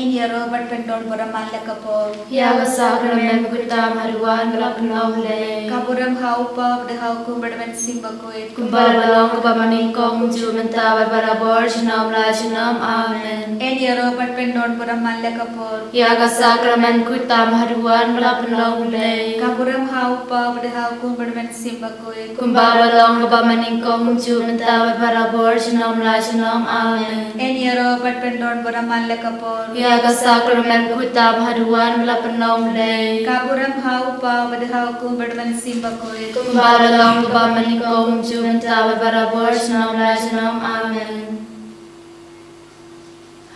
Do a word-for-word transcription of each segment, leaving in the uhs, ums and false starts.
Ngin ïaroh bad pyndon burom man la ka por. Ïa ka sakramen bakhuid tam haduh ba la pynlong U Blei. Ka burom ha U Kpa bad ha U Khun bad ha U Mynsiem Bakhuid. Kumba ba long kaba mynnyngkong, kumjuh mynta bad barabor, junom la junom. Amen. Ngin ïaroh bad pyndon burom man la ka por. Ïa ka sakramen bakhuid tam haduh ba la pynlong U Blei. Ka burom ha U Kpa bad ha U Khun bad ha U Mynsiem Bakhuid. Kumba ba long kaba mynnyngkong, kumjuh mynta bad barabor, junom la junom. Amen. Ngin ïaroh bad pyndon burom man la ka por. Ïa ka sakramen bakhuid tam haduh ba la pynlong U Blei. Ka burom ha U Kpa bad ha U Khun bad ha U Mynsiem Bakhuid. Kumba ba long kaba mynnyngkong, kumjuh mynta bad barabor, junom la junom. Amen.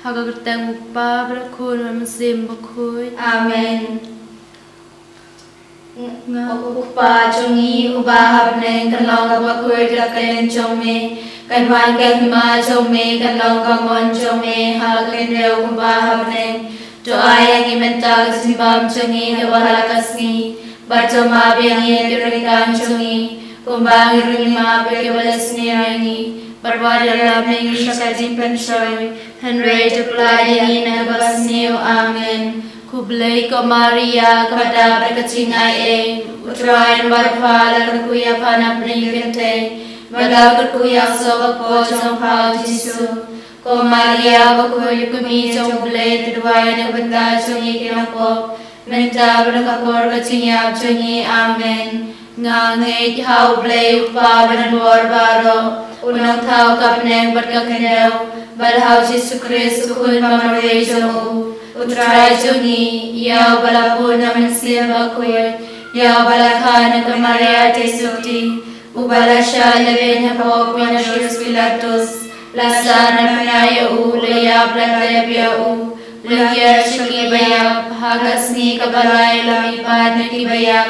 Ha ka kyrteng U Kpa bad U Khun bad U Mynsiem Bakhuid. Amen. Nga, ko Kpa jong ngi uba ha bneng, kan long ka bakhuid ka kyrteng jong me, kan wan ka hima jong me, kan long ka mon jong me ha ka khyndew kumba ha bneng. To ai ïa ngi mynta ka jingbam jong ngi kaba ha la ka sngi, bad to map ïa ngi ki ryngkang jong ngi, kumba ngi ruh ngi map ïa kiba la sniew ïa ngi, bad wat ïalam ïa ngi sha ka jingpynshoi, hynrei to pyllait ïa ngi na kaba sniew. Amen. Khublei ko Maria, kaba dap da ka jingaiei, U Trai u don bad pha, la kyrkhu ïa pha na bneng ki kynthei, bad la kyrkhu ïa u soh ka kpoh jong pha U Jisu. Ko Maria bakhuid, kmie jong U Blei, to duwai na ka bynta jong ngi ki nongpop, mynta bad ha ka por ka jingïap jong ngi. Amen. Nga ngeit ha U Blei U Kpa uba don bor baroh, u nongthaw ka bneng bad ka khyndew, bad ha U Jisu Khrist U Khun ba marwei jong u, U Trai jong ngi, ïa uba la bun na U Mynsiem Bakhuid, ïa uba la kha na ka Maria Theisotti, uba la shah lehbeiñ hapoh Pontius Pilatus, la sah na bnai ïa u, la ïap la tep ïa u, u la kyiad sha kiba ïap, ha ka sngi kaba lai u la mihpat na kiba ïap,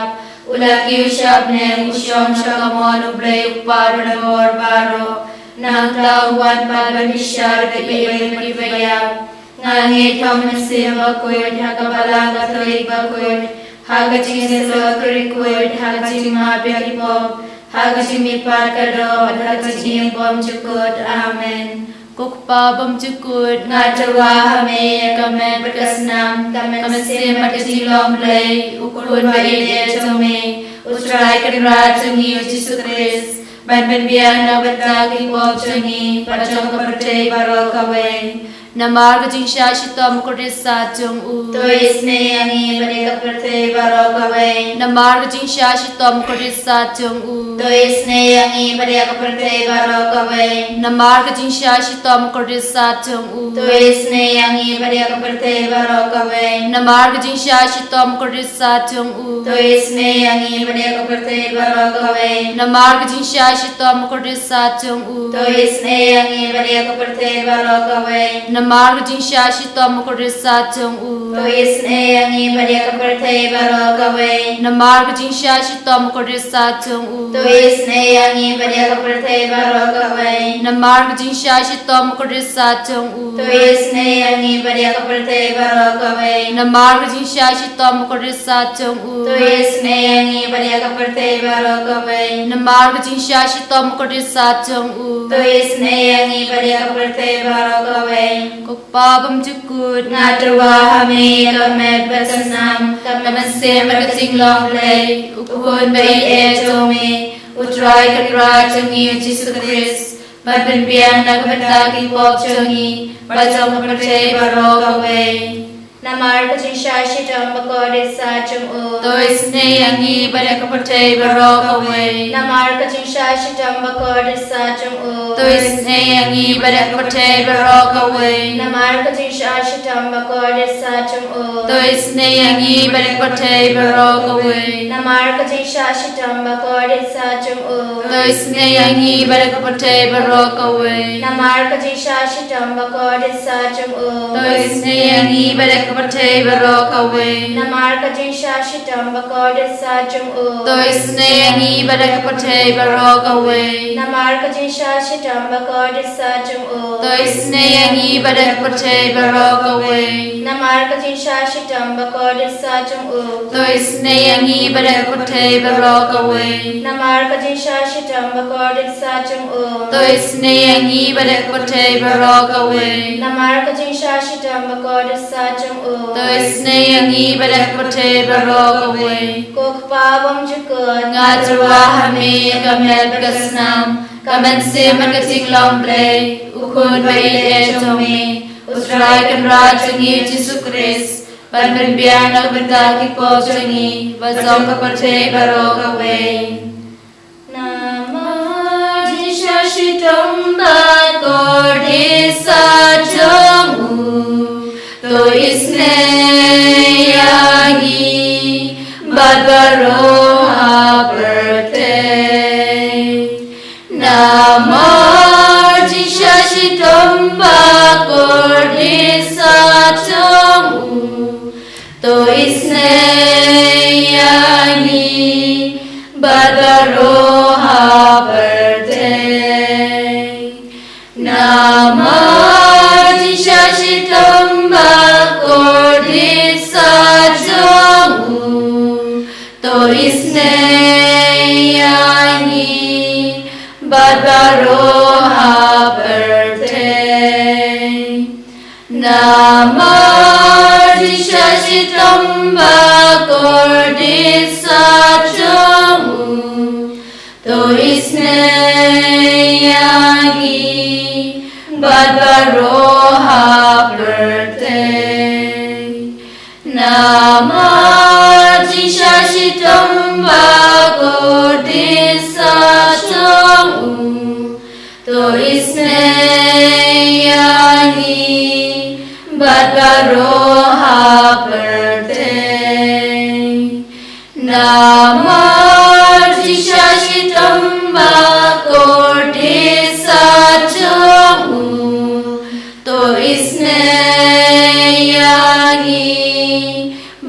u la kiew sha bneng, u shong sha kamon U Blei U Kpa uba don bor baroh. Nangta un wan pat ban bishar ïa kiba ïap. Nga ngeit ha U Mynsiem Bakhuid, ha ka Balang Katholik bakhuid, ha ka jingshlur ka riewkhuid, ha ka jingmap ïa ki pop, ha ka jingmihpat ka doh, bad ha ka jingim bymjukut. Amen. Ko Kpa bymjukut, nga tyrwa ha me ïa ka met bad ka snam, ka mynsiem bad ka jinglong Blei, U Khun ba ïeit eh jong me, U Trai Kynrad jong ngi U Jisu Khrist, ban pynbiang na ka bynta ki pop jong ngi bad jong ka pyrthei baroh kawei. Namar ka jingshah shitom bakordit sat jong u, to isynei ïa ngi bad ïa ka pyrthei baroh kawei. Namar ka jingshah shitom bakordit sat jong u, to isynei ïa ngi bad ïa ka pyrthei baroh kawei. Namar ka jingshah shitom bakordit sat jong u, to isynei ïa ngi bad ïa ka pyrthei baroh kawei. Namar ka jingshah shitom bakordit sat jong u, to isynei ïa ngi bad ïa ka pyrthei baroh kawei. Namar ka jingshah shitom bakordit sat jong u, to isynei ïa ngi bad ïa ka pyrthei baroh kawei. Namar ka jingshah shitom bakordit sat jong u, to isynei ïa ngi bad ïa ka pyrthei baroh kawei. Namar ka jingshah shitom bakordit sat jong u, to isynei ïa ngi bad ïa ka pyrthei baroh kawei. Namar ka jingshah shitom bakordit sat jong u, to isynei ïa ngi bad ïa ka pyrthei baroh kawei. Namar ka jingshah shitom bakordit sat jong u, to isynei ïa ngi bad ïa ka pyrthei baroh kawei. Namar ka jingshah shitom bakordit sat jong u, to isynei ïa ngi bad ïa ka pyrthei baroh kawei. Ko Kpa bymjukut, nga tyrwa ha me ïa ka met bad ka snam, ka mynsiem bad ka jinglong Blei, U Khun ba ïeit eh jong me, U Trai Kynrad jong ngi U Jisu Khrist, ban pynbiang na ka bynta ki pop jong ngi bad jong ka pyrthei baroh kawei. Namar ka jingshah shitom bakordit sat jong u, to isynei ïa ngi bad ïa ka pyrthei baroh kawei. Namar ka jingshah shitom bakordit sat jong u, to isynei ïa ngi bad ïa ka pyrthei baroh kawei. Namar ka jingshah shitom bakordit sat jong u, to isynei ïa ngi bad ïa ka pyrthei baroh kawei. Namar ka jingshah shitom bakordit sat jong u, to isynei ïa ngi bad ïa ka pyrthei baroh kawei. Namar ka jingshah shitom bakordit sat jong u, to isynei ïa ngi bad ïa ka pyrthei baroh kawei. Namar ka jingshah shitom bakordit sat jong u. To isynei ïa ngi bad ïa ka pyrthei baroh kawei. Namar ka jingshah shitom bakordit sat jong u. To isynei ïa ngi bad ïa ka pyrthei baroh kawei. Namar ka jingshah shitom bakordit sat jong u. To isynei ïa ngi bad ïa ka pyrthei baroh kawei. Namar ka jingshah shitom bakordit sat jong u. To isynei ïa ngi bad ïa ka pyrthei baroh kawei. Namar ka jingshah shitom bakordit sat jong u. To isynei ïa ngi bad ïa ka pyrthei baroh kawei. Ko Kpa bymjukut, nga tyrwa ha me ïa ka met bad ka snam, ka mynsiem bad ka jinglong Blei, u Khun ba ïeit jong me, U Trai Kynrad jong ngi Jisu Khrist, ban pynbiang na ka bynta ki pop jong ngi bad jong ka pyrthei baroh kawei. Namar jingshah shitom bakordit sat jong u, to isynei ïa ngi bad baroh ha pyrthei. Namar jingshah shitom bakordit sat jong u, to isynei ïa ngi bad baroh ha pyrthei. Namar jingshah shitom bakordit sat jong u, to isynei ïa ngi bad baroh ha pyrthei. Namar jingshah shitom bakordit sat jong u, to isynei ïa ngi bad baroh ha pyrthei. Namar jingshah shitom bakordit sat jong u, to isynei ïa ngi bad baroh ha pyrthei. Namar jingshah shitom bakordit sat jong u, to isynei ïa ngi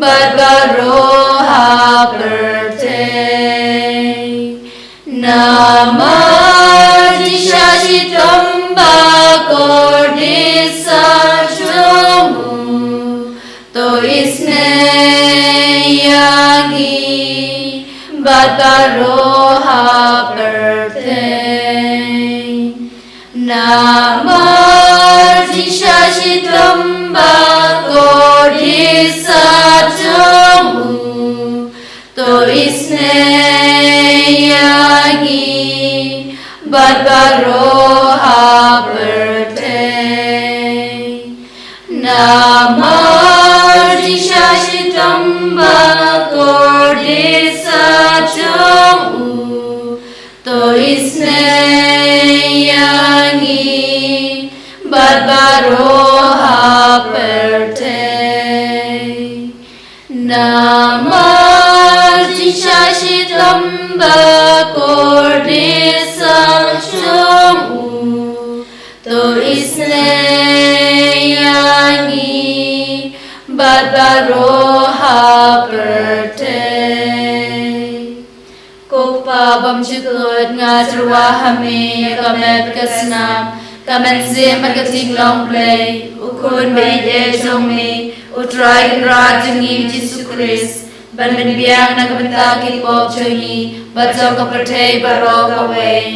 bad baroh ha pyrthei. Namar jingshah shitom bakordit sat jong u, to isynei ïa ngi bad baroh ha pyrthei. Namar jingshah shitom bakordit sat jong u, to isynei ïa ngi bad baroh ha pyrthei. Namar jingshah shitom bakordit sat jong u, to isynei ïa ngi bad baroh ha pyrthei. Namar jingshah shitom bakordit sat jong u, to isynei ïa ngi bad baroh ha pyrthei. Ko Kpa bymjukut, nga tyrwa ha me ïa ka met bad ka snam, ka mynsiem bad ka jinglong Blei, u Khun ba ïeit jong me, U Trai Kynrad jong ngi Jisu Khrist, ban pynbiang na ka bynta ki pop jong ngi bad jong ka pyrthei baroh kawei.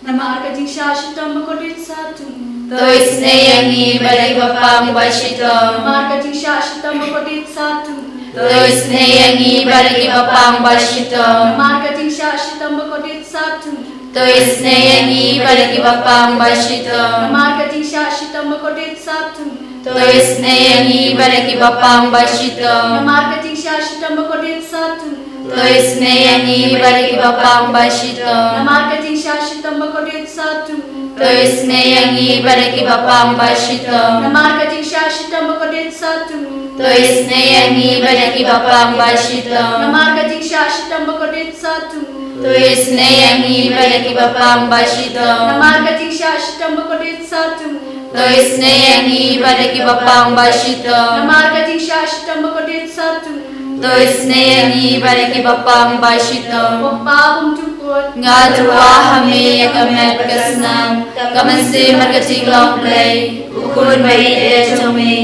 Namar ka jingshah shitom bakordit sat jong u, to isynei ïa ngi bad ïa kiba pang ba shitom. Namar ka jingshah shitom bakordit sat jong u, to isynei ïa ngi bad ïa kiba pang ba shitom. Namar ka jingshah shitom bakordit sat jong u, to isynei ïa ngi bad ïa kiba pang ba shitom. Namar ka jingshah shitom bakordit sat jong u, to isynei ïa ngi bad ïa kiba pang ba shitom. Namar ka jingshah shitom bakordit sat jong u, to isynei ïa ngi bad ïa kiba pang ba shitom. Namar ka jingshah shitom bakordit sat jong u, to isynei ïa ngi bad ïa kiba pang ba shitom. Namar ka jingshah shitom bakordit sat jong u, to isynei ïa ngi bad ïa kiba pang ba shitom. Namar ka jingshah shitom bakordit sat jong u, to isynei ïa ngi bad ïa kiba pang ba shitom. Namar ka jingshah shitom bakordit sat jong u, To isynei ïa ngi bad ïa kiba pang ba shitom. Namar ka jingshah shitom bakordit sah jong u. To isynei ïa ngi bad ïa kiba pang ba shitom. Ko Pa bymjukut. Nga duwai ha me ïa ka met ka snam, ka mynsiem bad ka jinglong Blei, u Khun ba ïeit jong me,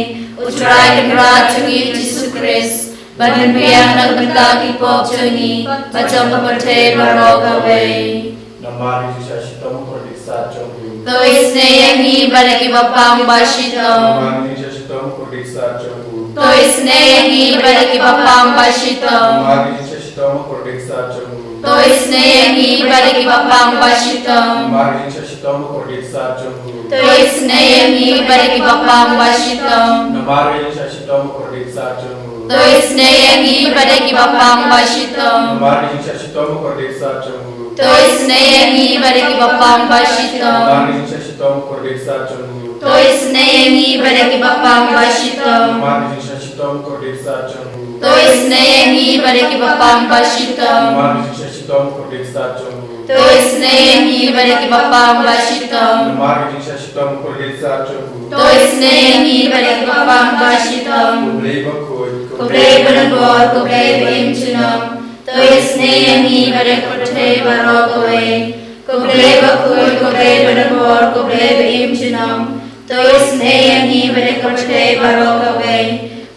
U Trai Kynrad jong ngi Jisu Khrist, ban pynbiang na ka bynta ki pop jong ngi bad jong ka pyrthei baroh kawei. Namar ka jingshah shitom bakordit sah jong u. To isynei ïa ngi bad ïa kiba pang ba shitom. Namar ka jingshah shitom bakordit sah jong u. To isynei ïa ngi bad ïa kiba pang ba shitom. Namar ka jingshah shitom bakordit sah jong u. To isynei ïa ngi bad ïa kiba pang ba shitom. Namar ka jingshah shitom bakordit sah jong u. To isynei ïa ngi bad ïa kiba pang ba shitom. Namar ka jingshah shitom bakordit sah jong u. To isynei ïa ngi bad ïa kiba pang ba shitom. Namar ka jingshah shitom bakordit sah jong u. To isynei ïa ngi bad ïa kiba pang ba shitom. Namar ka jingshah shitom bakordit sah jong u. To isynei ïa ngi bad ïa kiba pang ba shitom. Namar ka jingshah shitom bakordit sah jong u. To isynei ïa ngi bad ïa kiba pang ba shitom. Namar ka jingshah shitom bakordit sah jong u. To isynei ïa ngi bad ïa kiba pang ba shitom. Namar ka jingshah shitom bakordit sah jong u. To isynei ïa ngi bad ïa kiba pang ba shitom. Ko Blei bakhuid, ko Blei badonbor, ko Blei ba im junom. To isynei ïa ngi bad ïa ka pyrthei baroh kawei. Ko Blei bakhuid, ko Blei badonbor, ko Blei ba im junom. To isynei ïa ngi bad ïa ka pyrthei baroh kawei.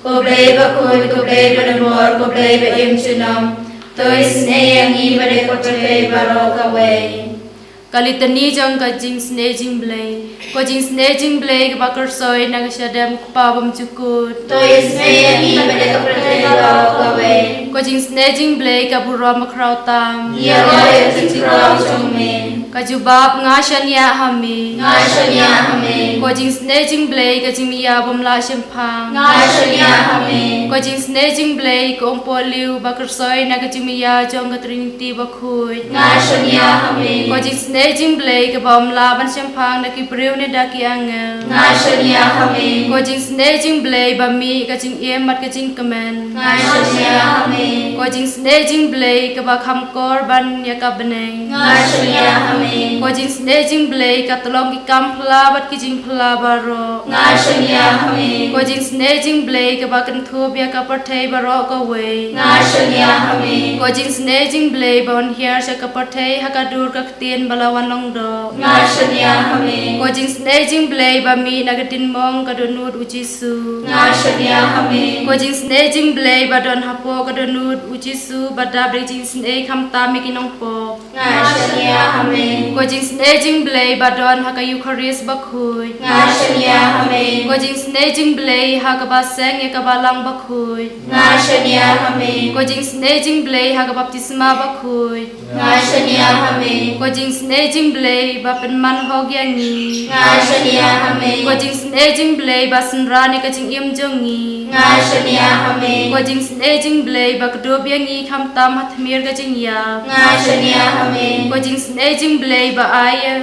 Ko Blei bakhuid, ko Blei badonbor, ko Blei ba im junom. To isynei ïa ngi bad ïa ka pyrthei baroh kawei. Ka litani jong ka jingsnei jingblei. Ko jingsnei jingblei kaba kyrsoi na ka shadem u Kpa bymjukut. To isynei ïa ngi bad ïa ka pyrthei baroh kawei. Ko jingsnei jingblei ka burom bakhraw tam. Ïa ro ïa ka jingkhraw jong me. Ka jubab, nga shaniah ha me. Nga shaniah ha me. Ko jingsnei jingblei ka jingmia bym lah shemphang. Nga shaniah ha me. Ko jingsnei jingblei ka umpohliew ba kyrsoi na ka jingmia jong ka Trinity bakhuid. Nga shaniah ha me. Ko jingsnei jingblei kaba ym lah ban shemphang da ki briew ne da ki angel. Nga shaniah ha me. Ko jingsnei jingblei ba mih ka jingim bad ka jingkmen. Nga shaniah ha me. Ko jingsnei jingblei kaba kham kor ban ïa ka bneng. Nga shaniah ha me. Ko jingsnei jingblei ka tlong ki kam phylla bad ki jingphylla baroh. Nga shaniah ha me. Ko jingsnei jingblei kaba kynthup ïa ka pyrthei baroh kawei. Nga shaniah ha me. Ko jingsnei jingblei ba un hiar sha ka pyrthei ha ka dur ka ktien ba la wan long doh. Nga shaniah ha me. Ko jingsnei jingblei ba mih na ka diengmong ka dohnud u Jisu. Nga shaniah ha me. Ko jingsnei jingblei ba don hapoh ka dohnud u Jisu ba dap da ka jingsnei khamtam ïa ki nongpop. Nga shaniah ha me. Ko jingsnei jingblei ba don ha ka Eukharist bakhuid. Nga shaniah ha me. Ko jingsnei jingblei ha kaba seng ïa ka Balang bakhuid. Nga shaniah ha me. Ko jingsnei jingblei ha ka baptisma bakhuid. Nga shaniah ha me. Ko jingsnei jingblei ba pynman hok ïa ngi. Nga shaniah ha me. Ko jingsnei jingblei ba synran ïa ka jingim jong ngi. Nga shaniah ha me. Ko jingsnei jingblei ba kdup ïa ngi khamtam ha tmier ka jingïap. Nga shaniah ha me. Ko jingsnei jingblei ba ai ïa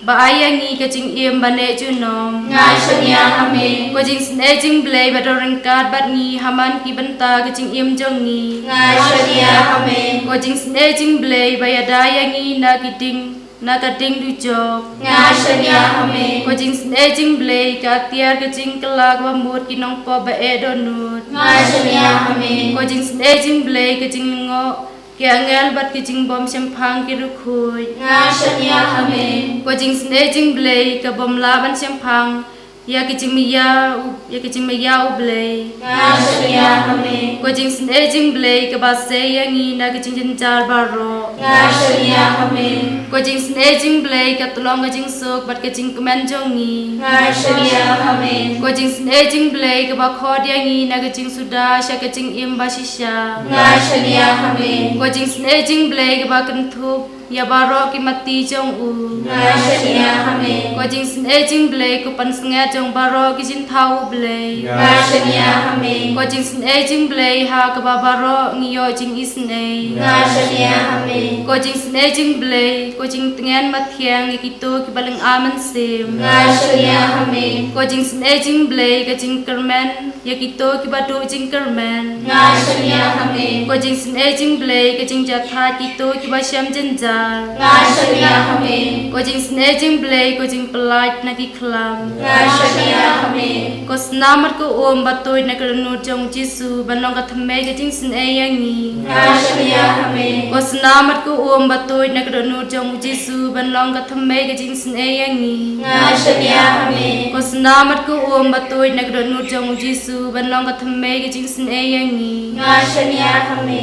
ba ai ïa ngi ka jingim ba neh junom. Nga shaniah ha me. Ko jingsnei jingblei ba don ryngkat bad ngi ha man ki bynta ka jingim jong ngi. Nga shaniah ha me. Ko jingsnei jingblei ba ïada ïa ngi na ki ding, na ka ding dujok. Nga shaniah ha me. Ko jingsnei jingblei ka atiar ka jingkylla kaba mut ki nongpop ba eh dohnud. Nga shaniah ha me. Ko jingsnei jingblei ka jinglyngngoh ki angel bad ki jingbym shemphang ki riewkhuid. Nga shaniah ha me. Ko jingsnei jingblei ka bym lah ban shemphang ïa ki jingmia u, ïa ki jingmia u Blei. Nga shaniah ha me. Ko jingsnei jingblei kaba sei ïa ngi na ki jingjynjar baroh. Nga shaniah ha me. Ko jingsnei jingblei ka tlong ka jingsuk bad ka jingkmen jong ngi. Nga shaniah ha me. Ko jingsnei jingblei kaba khot ïa ngi na ka jingsuda sha ka jingim ba shisha. Nga shaniah ha me. Ko jingsnei jingblei kaba kynthup ïa baroh ki mati jong u. Nga shaniah ha me. Ko jingsnei jingblei ko pansngiat jong baroh ki jingthaw u Blei. Nga shaniah ha me. Ko jingsnei jingblei ha kaba baroh ngi ïoh jingisnei. Nga shaniah ha me. Ko jingsnei jingblei ko jingtngen mathiang ïa kito kiba lynga mynsiem. Nga shaniah ha me. Ko jingsnei jingblei ka jingkyrmen Ïa kito kiba duh jingkyrmen. Nga shaniah ha me. Ko jingsnei jingblei ka jingjahthait kito kiba shem jynjar. Nga shaniah ha me. Ko jingsnei jingblei ko jingpyllait na ki khlam. Nga shaniah ha me. Ko snam bad ko um ba tuid na ka dohnud jong u Jisu ban long ka thymmei ka jingsnei ïa ngi. Nga shaniah ha me. Ko snam bad ko um ba tuid na ka dohnud jong u Jisu ban long ka thymmei ka jingsnei ïa ngi. Nga shaniah ha me. Ko snam bad ko um ba tuid na ka dohnud jong u Jisu ban long ka thymmei ka jingsnei ïa ngi. Nga shaniah ha me.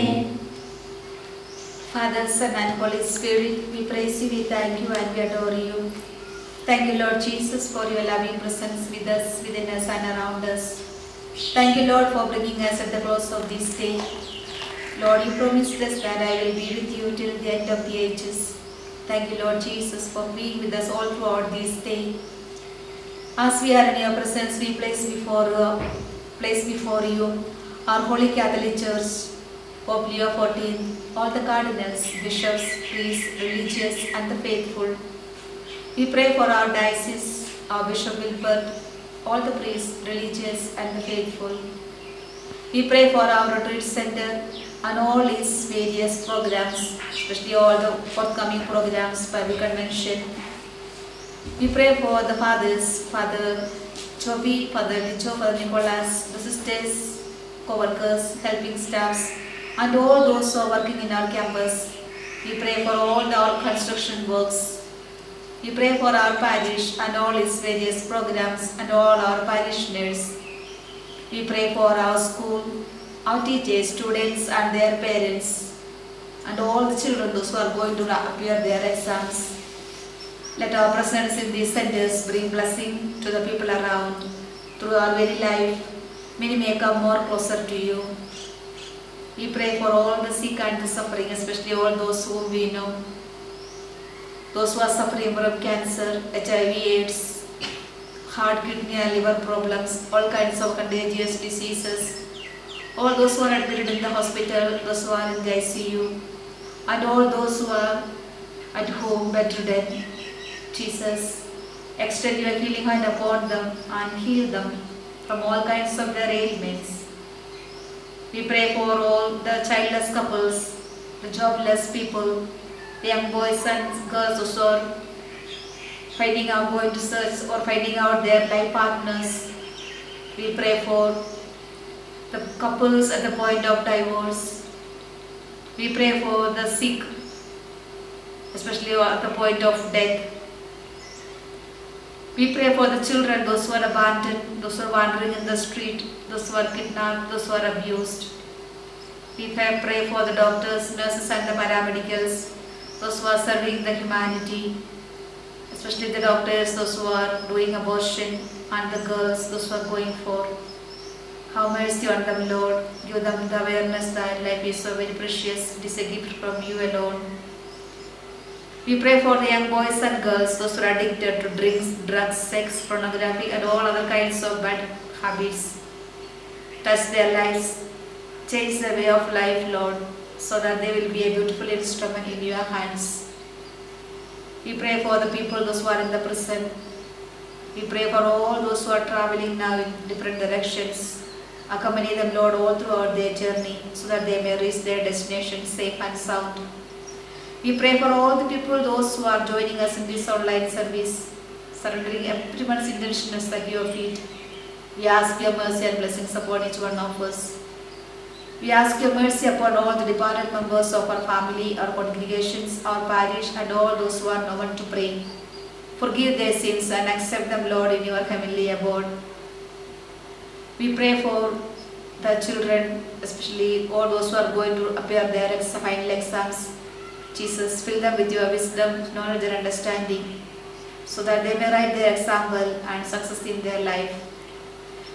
Father, Son, and Holy Spirit, we praise you, we thank you, and we adore you. Thank you, Lord Jesus, for your loving presence with us, within us, and around us. Thank you, Lord, for bringing us at the close of this day. Lord, you promised us that I will be with you till the end of the ages. Thank you, Lord Jesus, for being with us all throughout this day. As we are in your presence, we place before, uh, place before you our Holy Catholic Church, Pope Leo fourteen, all the cardinals, bishops, priests, religious, and the faithful. We pray for our diocese, our Bishop Wilbert, all the priests, religious, and the faithful. We pray for our retreat center and all its various programs, especially all the forthcoming programs, Bible convention. We pray for the fathers, Father Chobi, Father Licho, Father Nicholas, the sisters, co-workers, helping staffs, and all those who are working in our campus. We pray for all the, our construction works. We pray for our parish and all its various programs and all our parishioners. We pray for our school, our teachers, students, and their parents, and all the children, those who are going to appear their exams. Let our presence in these centers bring blessing to the people around. Through our very life, many may come more closer to you. We pray for all the sick and the suffering, especially all those whom we know. Those who are suffering from cancer, H I V, AIDS, heart, kidney, and liver problems, all kinds of contagious diseases. All those who are admitted in the hospital, those who are in the I C U, and all those who are at home bedridden. Jesus, extend your healing hand upon them and heal them from all kinds of their ailments. We pray for all the childless couples, the jobless people, the young boys and girls who are finding out, going to search or finding out their life partners. We pray for the couples at the point of divorce. We pray for the sick, especially at the point of death. We pray for the children, those who are abandoned, those who are wandering in the street, those who are kidnapped, those who are abused. We pray, pray for the doctors, nurses, and the paramedicals, those who are serving the humanity, especially the doctors, those who are doing abortion, and the girls, those who are going for. Have mercy on them, Lord. Give them the awareness that life is so very precious. It is a gift from you alone. We pray for the young boys and girls, those who are addicted to drinks, drugs, sex, pornography, and all other kinds of bad habits. Touch their lives, change their way of life, Lord, so that they will be a beautiful instrument in your hands. We pray for the people, those who are in the prison. We pray for all those who are traveling now in different directions. Accompany them, Lord, all throughout their journey, so that they may reach their destination safe and sound. We pray for all the people, those who are joining us in this online service, surrendering everyone's intention at your feet. We ask your mercy and blessings upon each one of us. We ask your mercy upon all the departed members of our family, our congregations, our parish, and all those who are known to pray. Forgive their sins and accept them, Lord, in your heavenly abode. We pray for the children, especially all those who are going to appear their ex-, final exams. Jesus, fill them with your wisdom, knowledge, and understanding, so that they may write their exam well and success in their life.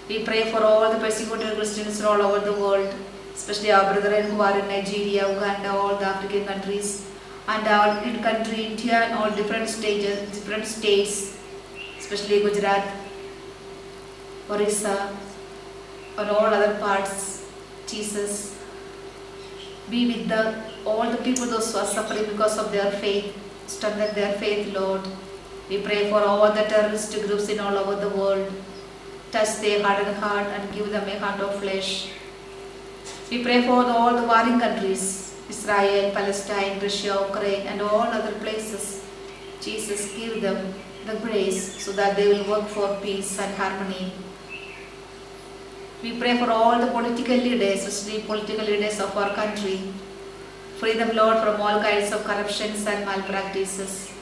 We pray for all the persecuted Christians all over the world, especially our brethren who are in Nigeria, Uganda, all the African countries, and our in country India and all different stages, different states, especially Gujarat, Orissa, and all other parts. Jesus, be with the, all the people, those who are suffering because of their faith. Strengthen their faith, Lord. We pray for all the terrorist groups in all over the world. Touch their hardened heart and give them a heart of flesh. We pray for the, all the warring countries, Israel, Palestine, Russia, Ukraine, and all other places. Jesus, give them the grace so that they will work for peace and harmony. We pray for all the political leaders, especially political leaders of our country. Free them, Lord, from all kinds of corruptions and malpractices.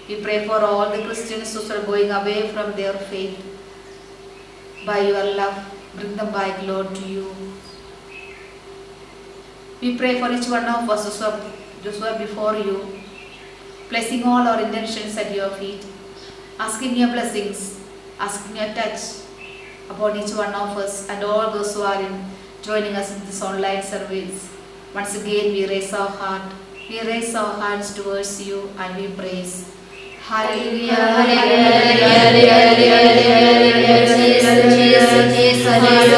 We pray for all the Christians who are going away from their faith. By your love, bring them back, Lord, to you. We pray for each one of us, those who are, those who are before you, placing all our intentions at your feet, asking your blessings, asking your touch upon each one of us and all those who are in, joining us in this online service. Once again, we raise our heart, we raise our hands towards you and we praise. Hallelujah, hallelujah, hallelujah, Jesus, Jesus, Jesus, Jesus,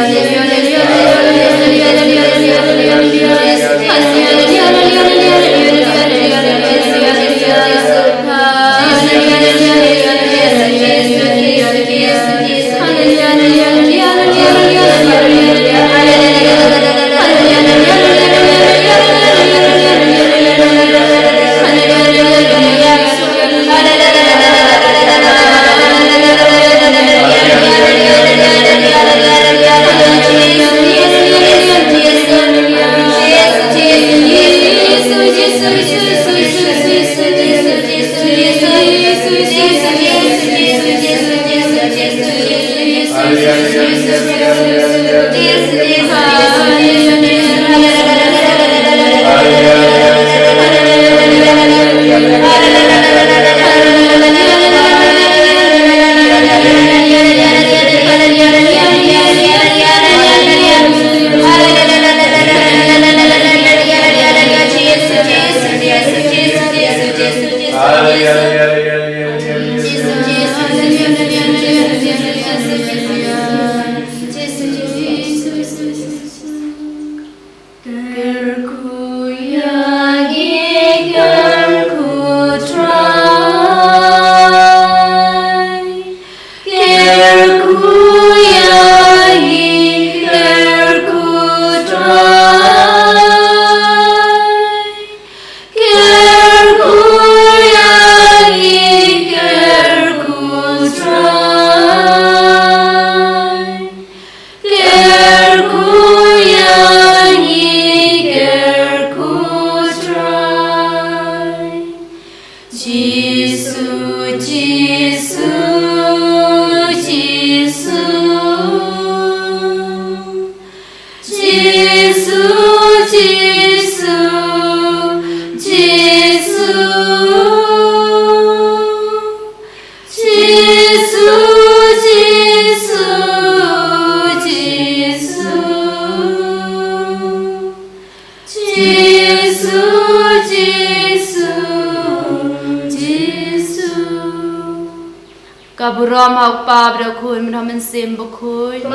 Ka burom ha u Kpa bad u Khun bad ha u Mynsiem Bakhuid. Ko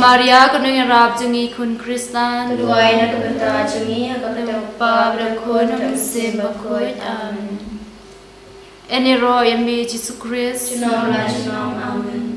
Maria, ka nongïarap jong ngi khun Khristan. Ka duwai na ka bynta jong ngi ha ka kyrteng u Kpa bad u Khun bad u Mynsiem Bakhuid. Amen. Ïaroh ïa me Jisu Khrist. Junom la junom. Amen.